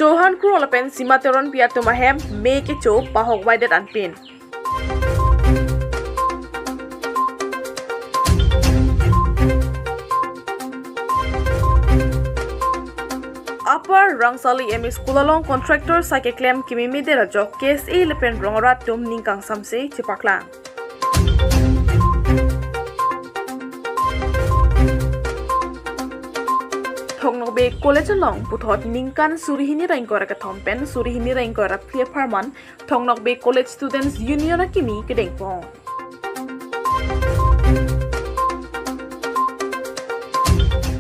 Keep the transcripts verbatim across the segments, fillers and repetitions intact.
Johan Kro lapen Sima Teronpi atum ahem me kecho pahokvaidet anpin. Upper Rangsali M E School along contractor sai keklem kememedet ajok K S A lapen rong arat atum ning kangsamse chepaklang. Thong Nokbe College along puthot ningkan suri hini ra ingkoi ra kethom pen suri hini ra ingkoi ra phli apharman Thong Nokbe College Students Union akimi kedengpon.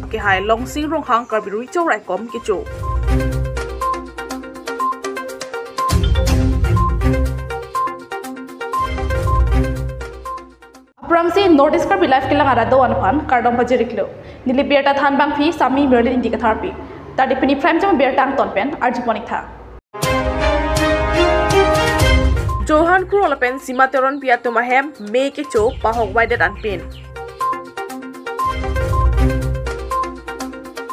Kehai Longsing Ronghang Karbi Recho Raikom kecho. Aphrangsi North East Karbi Live kelang arat do-an aphan kardom pajir-iklo. Neli birta thanbangpi Sami Merlin Ingti Katharpi. Tadi pini Prime Time birta angton pen arjupon-iktha. Johan Kro lapen Sima Teronpi atum ahem me kecho pahokvaidet anpin.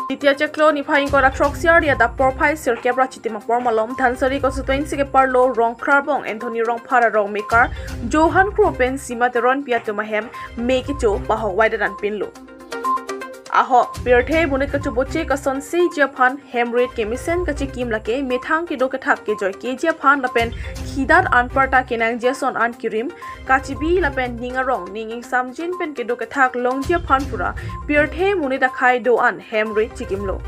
Titi achiklo niphai ingkoi ra throksi arni adap porphai sirkep ra chitim apor malom Dhansiri constituency keparlo Rongkhlarbong Anthony Rongphar arong mekar Johan Kro pen Sima Teronpi atum ahem me kecho pahokvaidet anpinlo. Ahok, pirthe monit kachoboche kasonseji aphan hemrit kemesen kachikim lake methang kedo kethak kejoi keji aphan lapen khidat anparta kenangji ason an kirim, kachibi lapen ning arong ning ingsamjin pen kedo kethak longji aphan pura pirthe monit akhei do-an hemrit chikimlo.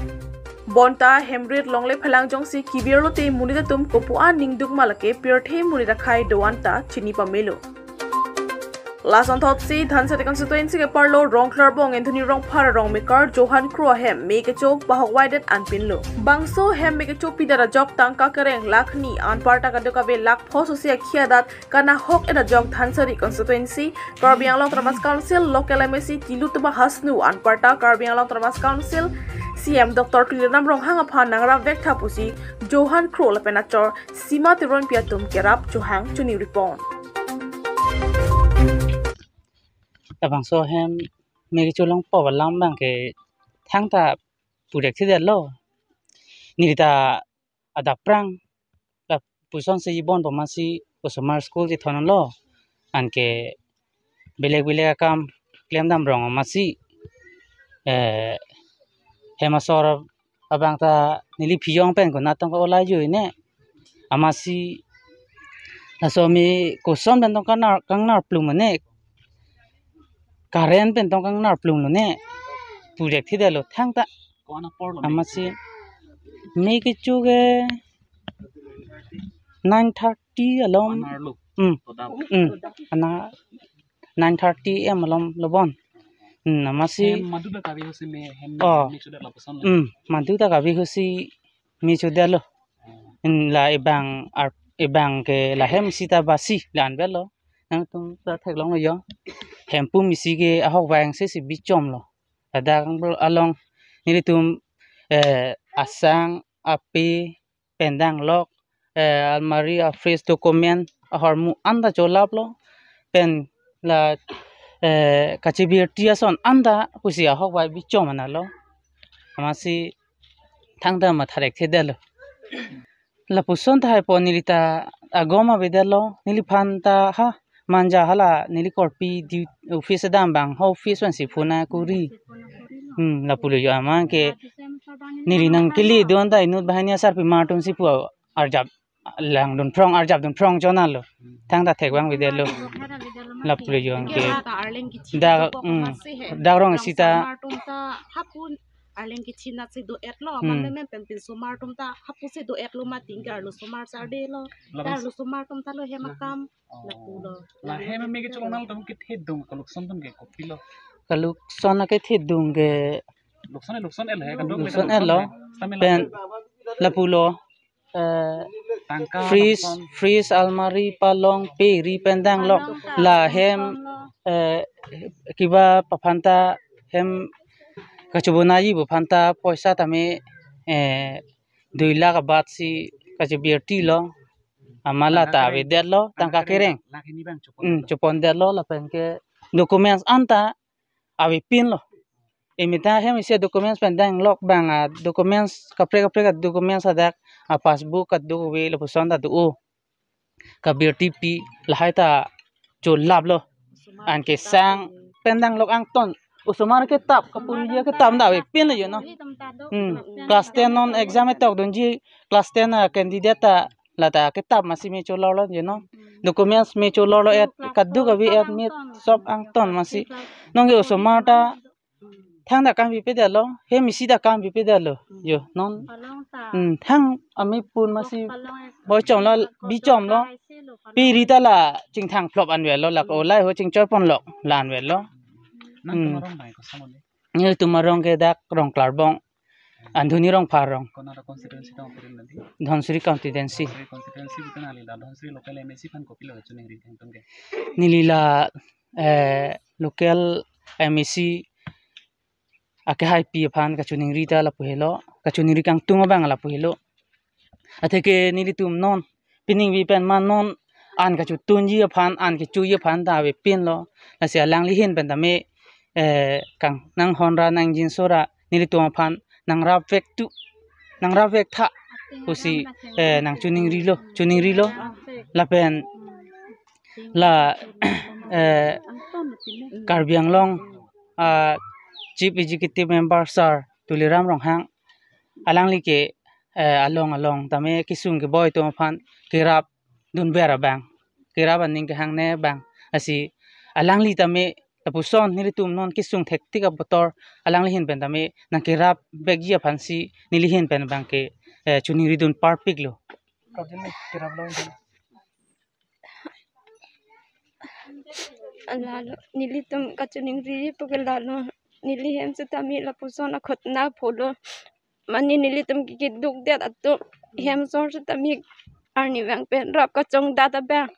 Bonta hemrit longle phelang jongsi kibirlote monit atum kopu-an ningduk ma lake pirthe monit akhei do-an ta chini pamelo. Lasonthotsi Dhansiri constituency keparlo Rongkhlarbong Anthony Rongphar arong mekar Johan Kro ahem me kecho pahokvaidet anpinlo. Bangso hem me kecho pidet ajok tangka kereng lakh ni anparta kadokave lakh pho sosi akhi adat kanahok-et ajok Dhansiri constituency Karbi Anglong Autonomous Council local M A C Tilottama Hasnu anparta Karbi Anglong Autonomous Council C M Doctor Tuliram Ronghang aphan nangrap vektha pusi Johan Kro lapen achor Sima Teronpi atum kerap chohang choningri pon. Labangso hem me kecho longpo alam abang ke thangta pudek thidetlo. Neli ta adap aphrang lapusonsi ibonpo amatsi osomar school chethonlo. Anke belek belek akam klemdam rong amatsi, eh, hem asor abang ta neli phiyong pen konat tong ka olai jui ne. Amatsi laso me koson pen tong kangnar, kangnar plum ne. Current pen tong kangnar plumlo ne. Pudek thidetlo thangta. Ko-an apor lo me? Amatsi me kecho ke nine thirty alom. Ko-an arlo? Hmm. Toda. Hmm. Ana nine thirty A M alom lo bon. Hmm, amatsi. Hem madu ta kabi hosi me hem Oh. Me chodet lapuson lo. Hmm, madu ta kabi hosi me chodetlo. Hmm, la ebang ar-, ebang ke la hem sita basi la-an belo. Nangtum ta theklonglo yo. Hemphu misi ke ahokvang sesi bichomlo. Ladak along nelitum, eh, asang, ape, pen danglok, eh, almari, afridge, document, ahormu anta cholaplo, pen la, eh, kachibirti ason anta pusi ahokvai bichom analo. Amatsi thangta matha thekthedetlo. Lapuson tahai po neli ta agom avedetlo, neliphan ta ha manja hala neli korpi di office dam abang, ha office vansi phone kuri. Hmm, lapulo yo amat ke neli nangkele do-an ta inut banghini asarpimar atumsi pu arjap langdun phrong, arjapdun phrong chonalo. Thangta thekvang avedetlo. Lapulo yo ke. Dak, hmm, dak rong sita. Arleng kechinat si do-etlo, Hmm. Mane men pen pinsomar atum ta hapu si do-etlo ma tingke arlosomar sardelo. Labang arlosomar atum ta lo hem akam. Oh. Lapulo. La hem me kecho longnang atum kethedung, kalukson atum ke kopilo? Kalukson akethedung ke. Lukson, lukson el he, kan dong lukson el lo. Pen lapulo, eh, tangka, fridge, lukson. Fridge, almari, palong, pe, ri pen danglok. Palong ta. La hem, eh, kiba paphanta hem kachobonaiji pu aphanta poisa tame, eh, dui lakh abatsi kachibirtilo. Amat la ta avedetlo, tangka kereng. Lakh hini abang chopon. Hmm, chopondetlo, lapen ke documents anta avepinlo. Emita hem isi documents pen danglok abang a documents kaprek kaprek a documents adak a passbook kadokave lapuson ta do-o. Kabirti pi lahai ta cholaplo. Anke sang pen danglok angton. Osomar kitap kapunji akitap ta avepinlo jo no. Hmm. Class ten non exam etok dunji class ten a candidate ta lata kitap masi me cholorlo jo no. Documents me cholorlo et kadokave admit sob angton masi. Non ke osomar ta thang ta kam pipedetlo, hem isi ta kam pipedetlo. Jo non. Hmm, thang amepun masi boi chomlo, bi chomlo. Piri ta la chingthang phlop anvetlo, lake olai ho chingchoi ponlok la anvetlo. Nangtum arong bai koson le? Nelitum arong ke dak Rongklarbong, Andhuni Rongphar arong. Konat a constituency tong pirin nanti? Dhansiri constituency. Dhansiri constituency bukan ali la Dhansiri local M A C aphan kopilo choningri kangtung ke? Neli la, eh, local M A C akehaipi aphan kachoningri ta lapu helo, kachoningri kangtung abang lapu helo. Atheke nelitum non, pining vi pen ma non, an kachotunji aphan, an kechoji aphan ta avepinlo. Lasi alangli ahin pen tame, eh, kang nanghonra nangjinso ra, nelitum aphan nangrapvek tu, nangrapvek tha pusi, eh, nangchoningrilo, choningrilo. Lapen la, eh, Karbi Anglong, ah, Chief Executive Member Sir Tuliram Ronghang, alangli ke, eh, along along tame kesung keboi atum aphan kerapdunver abang, kerap aning kehangne abang. Lasi alangli tame lapuson nelitum non kesung thektik aputhot alangli ahin pen tame nangkerapvekji aphansi neli ahin pen abang ke, eh, choningridun parpiklo. Lalo nelitum kachoningri pu ke lalo neli hem setame lapuson akhot na pholo. Mane nelitum ke keduk det atum hem asor setame arnivang pen rap kachongdat abang.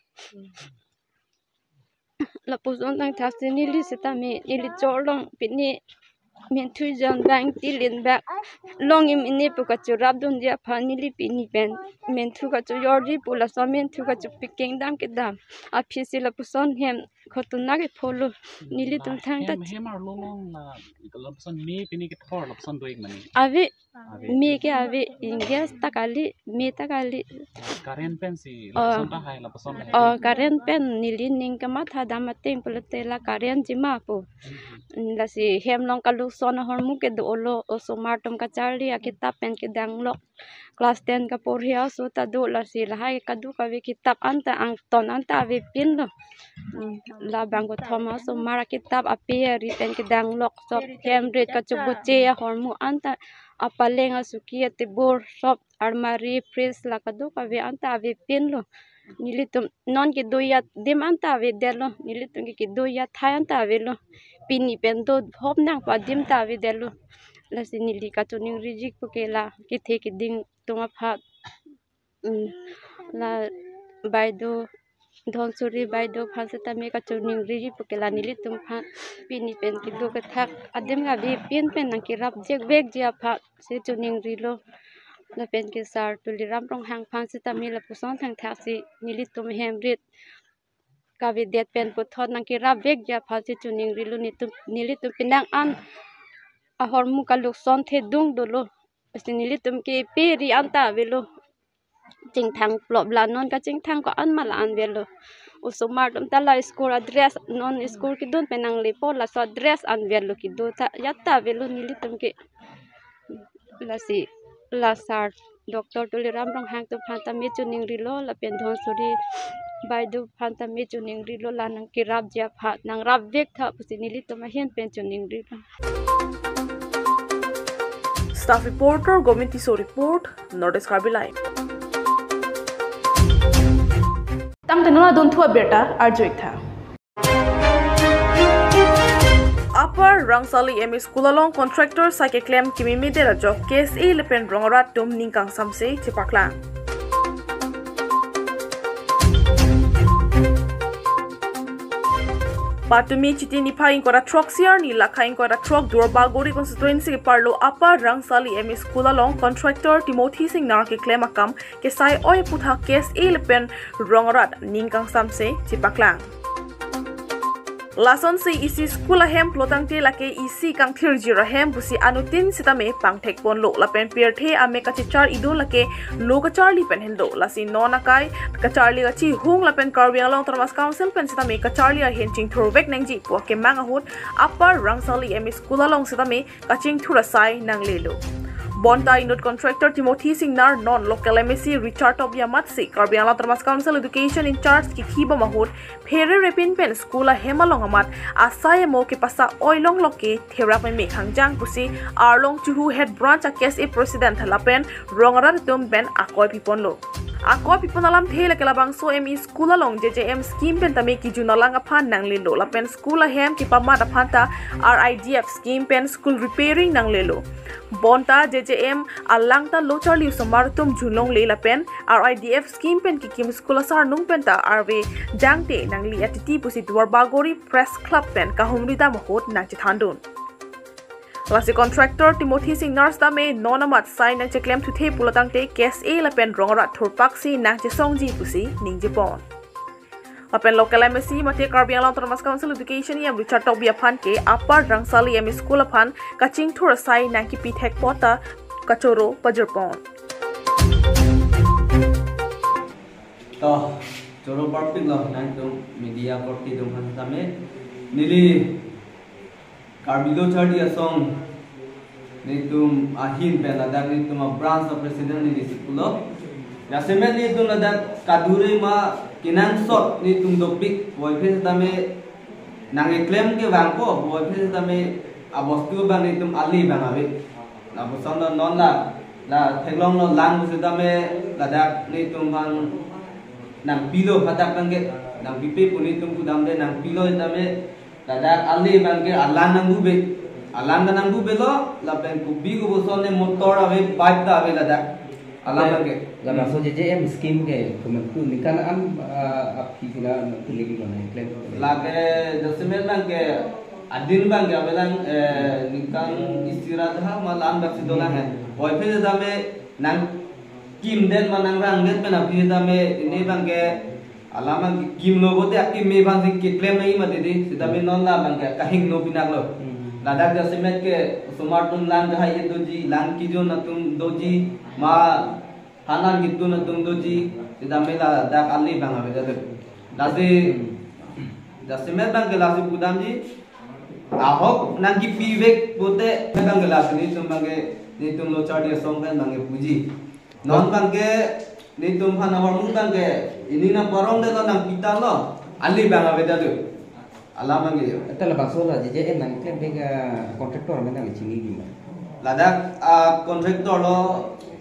Lapuson tangthak si neli setame neli chorlong pini menthu jon bang tilin bang long im ini pu kachorapdunji aphan neli pini pen menthu kachojorji pu laso menthu kachopik kengdam kedam aphi si lapuson hem khotona ke pholo. Nelitum thangta hem, hem arlo long la lapuson me pini kethor lapuson do-ik mane? Ave, ave. Me ke ave, ingges ta kali, me ta kali. Current pensi, oh, lapuson ta hai, lapuson hai. Oh, current pen neli ning kamatha dam ateng pulote la current ji ma pu. Hmm. Lasi hem along kalukson ahormu ke dolo, osomar atum kacharli akitap pen kedanglok. Class ten kaporhi aso ta do, lasi lahai kadokave kitap anta angton anta avepinlo. Hmm, labang kothom osomar akitap ape ari pen kedanglok, sob hem rit kachoboche ahormu anta apaleng asuki atebor sob almari fridge la kadokave anta avepinlo. Nelitum non kedo adim anta avedetlo, nelitum ke kedo athai anta avelo. Pini pen do hop nangpo adim ta avedetlo. Lasi neli kachoningriji pu ke la kethe keding atum aphan. Hmm, la baido, Dhansiri baido aphan setame kachoningriji pu ke la nelitum aphan pini pen kedo kethak adim kave pin pen nangkerapvekji aphan si choningrilo. Lapen ke Sir Tuliram Ronghang aphan setame lapuson thangthak si nelitum hem rit kavedet pen puthot nangkerapvekji aphan si choningrilo. Nelitum, nelitum penang an ahormu kalukson thedung dolo. Lasi nelitum ke pe ri anta avelo. Chingthang plop la non kachingthang ko-an ma la-an avelo. Osomar atum ta la school adress non school kedun pen nanglepo laso adress an avelo, kedo ta ajat ta avelo nelitum ke. Lasi la Sir Doctor Tuliram Ronghang atum aphan tame choningrilo lapen Dhansiri baido aphan tame choningrilo, la nangkerapji aphan nangrapvek tha pusi nelitum ahin pen choningrilo. Staff reporter Gomin Tisso report, North East Karbi Live. Tangte non adunthu abirta arju-ik tha. Upper Rangsali M E School along contractor sai keklem kememe det ajok K S A lapen rong arat atum ning kangsamse chepaklang. Patumi Chiti niphai ingkoi ra throk, sirni lakha ingkoi ra throk, Duarbagori constituency keparlo Upper Rangsali M E School along contractor Timothy Singnar keklem akam kesai oi aputhak K S A lapen rong arat ning kangsamse chepaklang. Lasonsi isi school ahem pulotangte lake isi kangthirjir ahem pusi anuttin sitame pangthek ponlo lapen pirthe amek kachechar idun lake lo kacharli pen henlo. Lasi non akai kacharli kachihung lapen Karbi Anglong Autonomous Council pen sitame kacharli ahin chingthurvek nangji pu akemang ahut Upper Rangsali M E School along sitame kachingthur asai nanglelo. Bonta inut contractor Timothy Singnar non local M A C Richard Tokbi amatsi Karbi Anglong Autonomous Council Education in charge kithi bom ahut phere repin pen school ahem along amat asai amo kepasa oilong loke therak meme khangjang pusi Arlong Chuhu Head Branch a K S A President lapen rong arat atum pen akoi piponlo. Akoi pipon alamthe lake labangso M E school along J J M scheme pen tame kijun alang aphan nanglelo lapen school ahem kepamat aphan ta R I D F scheme pen school repairing nanglelo. Bonta J J M alang ta lo charli osomar atum junlongle lapen R I D F scheme pen kikim school asarnung pen ta arve jangte nangli atiti pusi Duar Bagori Press Club pen kahumri dam ahut nangchethandun. Lasi contractor Timothy Singnar sitame non amat sai nangcheklem thuthe pulotangte K S A lapen rong arat thurpaksi nangchesongji pusi ningjepon. Lapen local M A C mate Karbi Anglong Autonomous Council Education E M Richard Tokbi aphan ke Upper Rangsali M E School aphan kachingthur asai nangkipi thekpo ta kachoro pajirpon. To, choro parpiklo nangtum media korte atum aphan sitame. Neli Karbi Lo Charli Asong netum ahin pen ladak netum a branch a president neli si pulo. Jasemet netum ladak kadure ma kenangsot netum dopik, puvoiphit sitame nangkeklem ke vangpo, puvoiphit sitame abostu abang netum ale abang ave. Lapuson lo non la, la theklonglo lang pusitame ladak netum abang nangpilo hadak abang ke, nangpipe pu netum pudamde nangpilo sitame ladak ale abang ke alang nangbuve. Alang ta nangbuvelo, lapen kopi kopuson ne motor ave, bike ta ave ladak. Alang abang ke. Labangso J J M scheme ke komantu ningkan an, ah, aphi sila nanglitum kona klem. Lake jasemet abang ke adin abang ke avelang, eh, ningkan isi ra tha ma la-an bak si dolang, eh. Puvoiphit sitame nangkimdet ma nangrangdet pen aphi sitame ne abang ke alam abang ke kimlo pote akimi abang si keklem nangji mati di, sitame non la abang ke kahingno pinaklo. Hmm. Ladak jasemet ke osomar atum lang jahai doji, lang kijun atum doji, ma hanan kitun atum doji, sitame ladak ale abang avedet. Lasi, jasemet abang ke lasi pudamji, ahok nangkipivek pote abang ke lasi netum abang ke, netum Lo Charli Asong pen abang ke puji. Non abang ke netum aphan ahormu abang ke, ini nangparongdetlo nangpitalo, ale abang avedet. Alam abang ke. Ata labangso la J J M nangklem ke contractor amen nangchiniji ma? Ladak, ah, contractor lo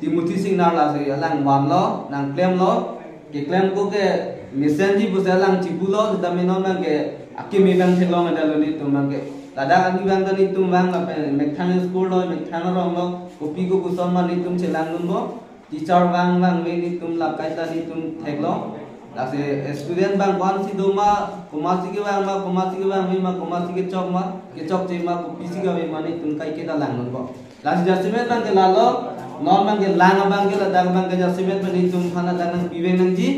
Timothy Singnar, lasi alang vanlo, nangklemlo, keklemko ke mesenji pusi alang chipulo, sitame non abang ke akimi abang theklongdetlo netum abang ke. Ladak ani abang ta netum abang lapen methang school lo, methang arong lo, kopi kopuson ma netum chelangdunpo. Teacher vang vangve netum la kaita netum theklong. Lasi student abang ko-ansi doma, komatsi kevang ma, komatsi kevangve ma, komatsi kechok ma, kechokche ma, kopisi kave ma netum kaiketa langdunpo. Lasi jasemet abang ke lalo, non abang ke lang abang ke ladak abang ke jasemet abang netum aphan ladak nangpivek nangji.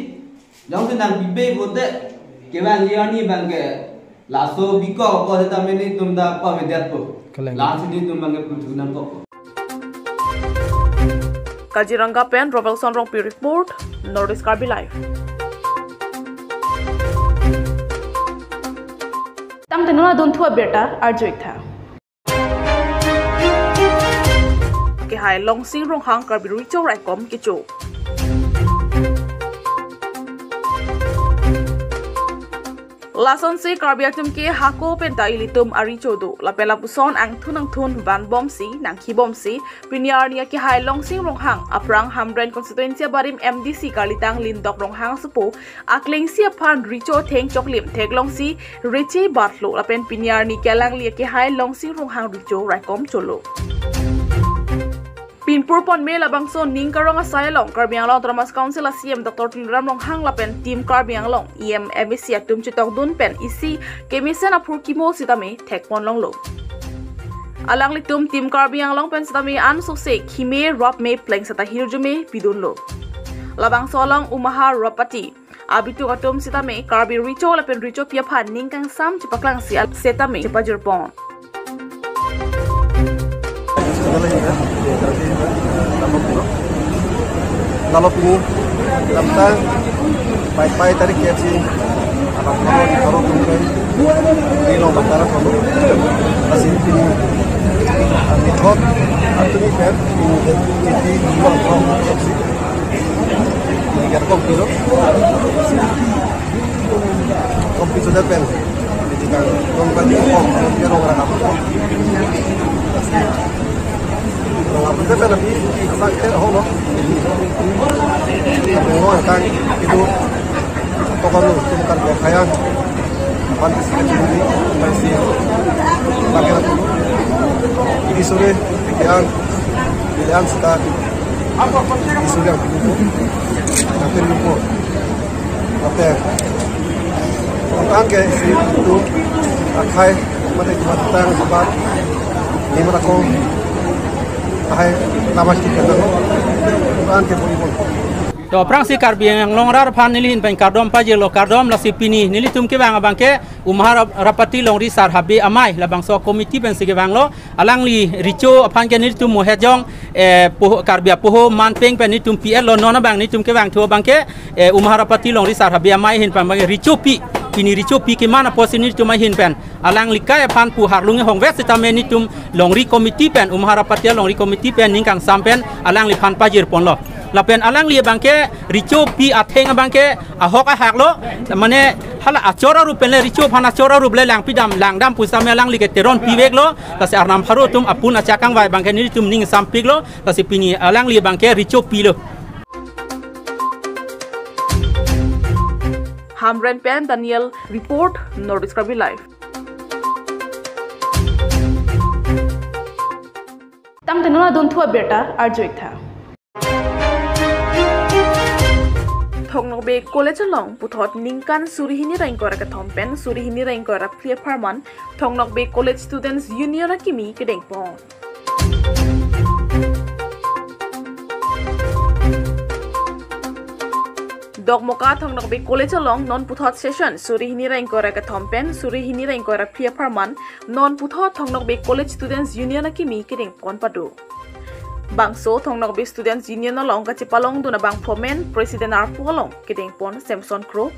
Jongsi nangpipe pote, kevangji arni abang ke laso bikok ko sitame netum ta pavedetpo. Kalang. Lasi netum abang ke puthu nangkok. Kaziranga pen Rovelson Rongpi report, North East Karbi Live. Tangte non adunthu abirta arju-ik tha. Kehai Longsing Ronghang Karbi Recho Raikom kecho. Lasonsi Karbi atum ke hako penta ilitum arecho do. Lapen lapuson angthun angthun vanbomsi, nangkhibomsi, pini arni akehai Longsing Ronghang, aphrang Hamren constituency abarim M D C kalitang Lindok Ronghang asopo, aklengsi aphan recho theng choklim theklongsi reche batlo lapen pini arni ke alangli akehai Longsing Ronghang recho raikom cholo. Pinpur ponme labangso ning karong asai along Karbi Anglong Autonomous Council a C E M Doctor Tuliram Ronghang lapen Team Karbi Anglong E M M A C atum chetongdun pen isi kemesen aphurkimo sitame thekpon longlo. Alanglitum Team Karbi Anglong pen sitame ansose khime rapme pleng seta hirjume pidunlo. Labangso along Umahar Rapati, Abitung atum sitame Karbi Recho lapen Rechopi aphan ning kangsam chepaklangsi al setame chepajirpon. Lalo pini, lamtang, pai pai tarik ya si, anak kono di kono kumpul, di lo batara kono, masih pini, kami hot, atau ni pen, ini jadi dua kono, ini kan kopi lo, kopi sudah pen, jadi kan, kopi kan, kopi kan orang apa? Rong aphrang kan abi, asak ke ho lo. Rong tang itu tokon lo, itu bukan kaya. Pan isi kecil ini, pan isi pakai. Ini sore, pikiran, pilihan sudah. Ini sore aku lupa. Nanti lupa. Oke. Tang ke isi itu akhai mate matang sepat lima rakong akhai nama kita tahu. Tang ke boleh boleh. To aphrangsi Karbi Anglong arat aphan neli ahin pen kardom pajirlo, kardom. Lasi pini nelitum kevang abang ke Umha Rap-, Rapati Longri Sar Habe Amei labangso committee pensi kevanglo. Alangli Recho aphan ke nelitum mohet jong, eh, poho, Karbi apoho manpeng pen nelitum P L lo, non abang nelitum kevangthu abang ke, eh, Umha Rapati Longri Sar Habe Amei ahin pen abang ke Rechopi, pini Rechopi keman apotsi nelitum ahin pen alangli kai aphan pu harlung hongvek sitame nelitum Longri Committee pen, Umha Rapati Longri Committee pen ning kangsam pen alangliphan pajirponlo. Lapen alangli abang ke Rechopi atheng abang ke ahok ahak lo, mane hala achor arup pen le, Recho aphan achor arup le langpidam langdam pu sitame alangli ke teron piveklo. Lasi arnam pharo atum apun achak kangvai abang ke nelitum ning sampiklo. Lasi pini alangli abang ke Rechopi lo. Hamren pen Daniel report, North East Karbi Live. Tangte non adunthu abirta arju-ik tha. Thong Nokbe College along puthot ningkan suri hini ra ingkoi ra kethom pen suri hini ra ingkoi ra phli apharman Thong Nokbe College Students Union akimi kedengpon. Dokmoka Thong Nokbe College along non puthot session suri hini ra ingkoi ra kethom pen suri hini ra ingkoi ra phli apharman non puthot Thong Nokbe College Students Union akimi kedengpon pado. Bangso Thong Nokbe Students Union along kachepalongdun abang formen President arpu along kedengpon Samson Kro,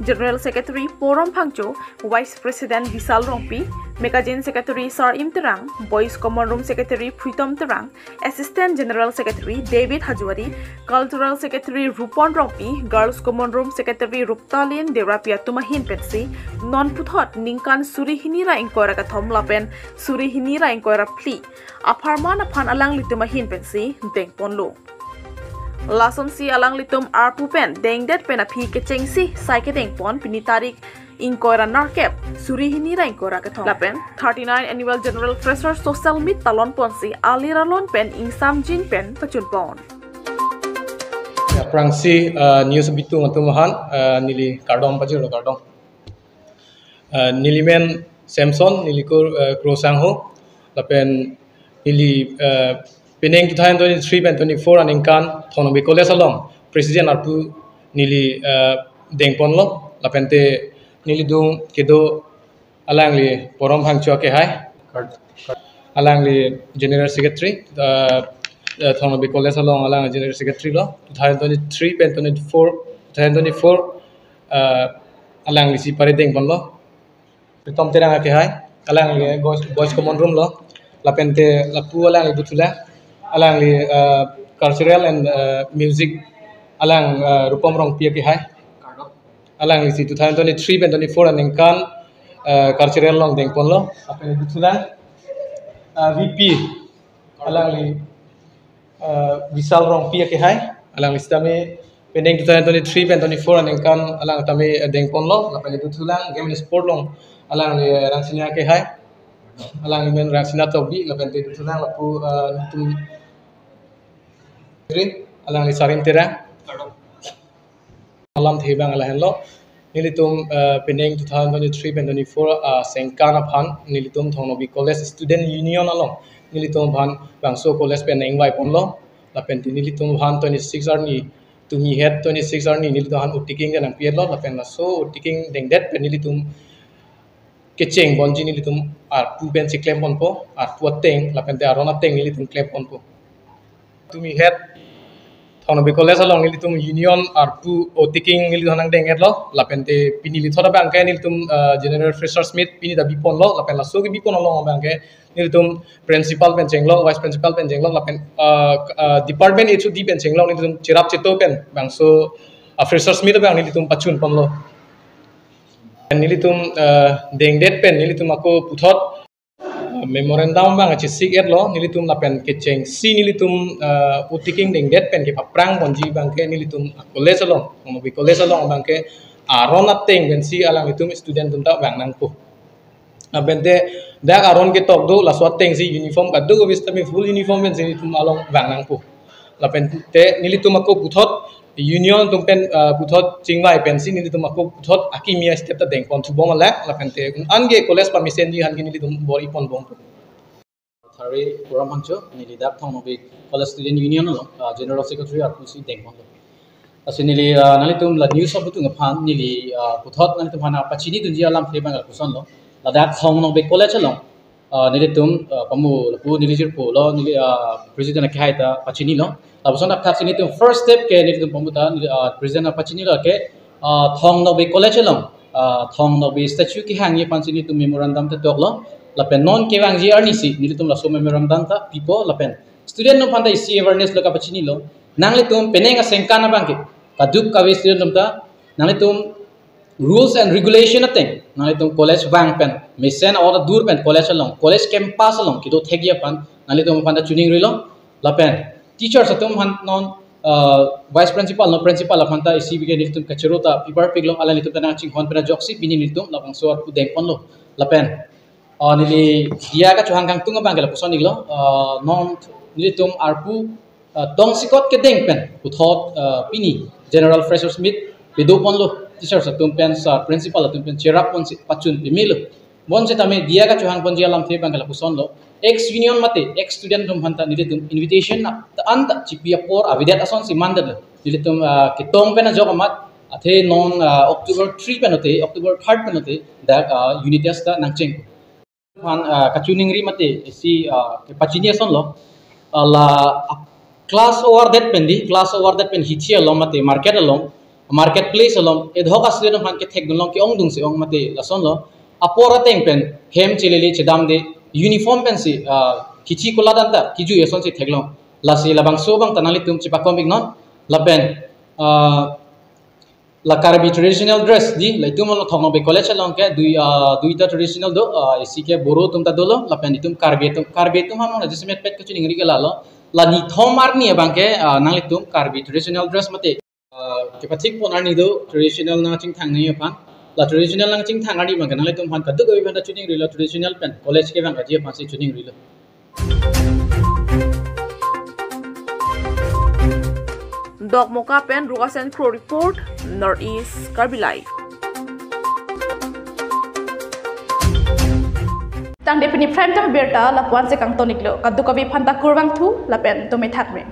General Secretary Porom Phangcho, Vice President Visal Rongpi, Magazine Secretary Sar Im Terang, Boys Common Room Secretary Pritom Terang, Assistant General Secretary David Hajwari, Cultural Secretary Rupon Rongpi, Girls Common Room Secretary Ruptalin Derapi atum ahin pensi non puthot ningkan suri hini ra ingkoi ra kethom lapen suri hini ra ingkoi ra phli apharman aphan alanglitum ahin pensi dengponlo. Lasonsi alanglitum arpu pen dengdet pen aphi kechengsi sai kedengpon pini tarik ingkoi ra nerkep suri hini ra ingkoi ra kethom. Lapen thirty-nine Annual General Fresher Social Meet talon ponsi alir alon pen ingsamjin pen pachunpon. Ya, aphrangsi, eh, news abitung atum aphan, eh, neli kardom pajirlo, kardom. Eh, neli men Samson, neli kur, eh, Kro Sangho, lapen neli, eh, penang two thousand twenty-three pen twenty-four aningkan Thong Nokbe College along President arpu neli, eh, dengponlo, lapente neli adung kedo alangli Porom Phangcho akehai, alangli General Secretary, eh, eh, Thong Nokbe College along alang General Secretary lo, two thousand twenty-three pen twenty-four, two thousand twenty-four, eh, alangli si pare dengponlo. Pritom Terang akehai, alangli Boys, Boys Common Room lo, lapente lapu alangli duthulang, alangli, eh, Cultural and, eh, Music, alang, eh, Rupom Rongpi akehai. Alangli si two thousand twenty-three pen twenty-four aningkan, eh, Cultural along dengponlo, lapen duthulang, eh, V P, alangli, eh, Visal Rongpi akehai, alangli sitame penang two thousand twenty-three pen twenty-four aningkan alang tame, eh, dengponlo, lapen duthulang Game and Sport along alangli, eh, Rangsina akehai, alangli men Rangsina Tokbi, lapente duthulang lapu, eh, nelitum Secretary, alangli Sar Im Terang. Alamthe abang lahenlo. Nelitum, eh, penang two thousand twenty-three pen twenty-four, eh, sengkan aphan nelitum Thong Nokbe College Student Union along nelitum aphan bangso college pen ingvaiponlo. Lapente nelitum aphan twenty-six arni Tumi het twenty-six arni nelitum aphan O T King nangpi-etlo, lapen laso O T King dengdet pen nelitum kecheng ponji nelitum arpu pen cheklem ponpo, arpu ateng, lapen te aron ateng nelitum klem ponpo. Tumi het Thong Nokbe College along nelitum union arpu O T King nelitum nangdeng-etlo, lapen te pini lithot abangke nelitum, ah, General Freshers Meet pini ta biponlo, lapen laso kebi pon along abangke nelitum principal pen chenglok, vice principal pen chenglok, lapen, ah, ah, department H O D pen chenglok, nelitum cherap cheto pen bangso, ah, Freshers Meet abang nelitum pachun ponlo. Nelitum, ah, dengdet pen nelitum ako puthot, ah, memorandum abang chesik-etlo nelitum, lapen kechengsi nelitum, ah, O T King dengdet pen kepaphrang ponji abangke nelitum college along, Thong Nokbe College along abangke aron ateng pensi alanglitum student atum ta vang nangpo. Lapen te dak aron ketok do, laso atengsi uniform kadokave sitame full uniform pensi nelitum along vang nangpo. Lapen te nelitum ako puthot union atum pen, ah, puthot chingvai pensi nelitum ako puthot akimi a-step ta dengpon thubom alang, lapen te anke college permission ji aphan ke nelitum bor-i ponbompo. Thare Puram Hangcho, neli dak Thong Nokbe College Student Union along, ah, General Secretary arpusi dengponlo. Lasi neli, ah, nanglitum la news abutung aphan neli, ah, puthot nanglitum aphan pachini dunji alamthe abang lapusonlo. Ladak Thong Nokbe College along, ah, nelitum, ah, pamu lapu neli jirpo lo, neli, ah, president akehai ta pachinilo. Lapuson dak thaksi nelitum first step ke nelitum pamu ta, neli, ah, president aphan pachinilo ke, ah, Thong Nokbe College along, ah, Thong Nokbe statue kehangji aphansi nelitum memorandum ta doklo. Lapen non kevangji arnisi nelitum laso memorandum ta pipo, lapen student atum aphan ta isi awareness lo kapachinilo. Nanglitum penang asengkan abangke kadokave student atum ta nanglitum rules and regulation ateng nanglitum college vang pen, mesen a-ot adur pen college along, college campus along kedo thekji aphan nanglitum aphan ta chiningrilo. Lapen teachers atum aphan non, ah, vice principal, non principal aphan ta isi bike nelitum kachero ta paper piklo, alanglitum ta nangchinghon pen ajoksi pini nelitum labangso arpu dengponlo. Lapen, ah, neli diya kachohang kangtung abangke lapuson iklo, ah, non nelitum arpu, ah, tongsekot kedeng pen puthot, ah, pini General Freshers Meet pedoponlo, teachers atum pen, sir principal atum pen cherap ponsi pachun pemelo. Bonsitame diya kachohang ponji alamthe abangke lapusonlo. Ex union mate ex student atum aphan ta nelitum invitation na ta an ta chipi apor avedet asonsi mandetlo. Nelitum, ah, ketong pen ajok amat athe non, ah, October three pen ate, October third pen ate dak, ah, unit test ta nangcheng. Aphan, ah, kachiningri mate isi, ah, kepachini asonlo. Ah, la, ah, class awarded pen di, class awarded pen hithi along mate market along, market place along, ad hoc a-student aphan kethekdun long ke-ongdung si ong mate lasonlo. Apor ateng pen hem chelele chedamde uniform pensi, ah, hithi kola danta kejui asonsi theklong. Lasi labangso abang ta nanglitum chepakom iknon. Lapen, ah, la Karbi traditional dress di, la itum along Thong Nokbe College along ke dui, ah, duita traditional do, ah, isi ke Boro atum ta dolo, lapen itum Karbi atum, Karbi atum aphan adjustment pet kachiningri ke lalo. La nithom arni abangke, ah, nanglitum Karbi traditional dress mate, ah, kepathik pon arni do traditional nangchingthang nangji aphan. La traditional nangchingthang arni abangke nanglitum aphan kadokave aphan ta chiningrilo, traditional pen college kevang kaji aphansi chiningrilo. Dokmoka pen Rukasen Kro report, North East Karbi Live. Tangte pini Prime Time birta lapu-ansi kangton iklo, kadokave aphan ta kurvangthu lapen tumi thakme.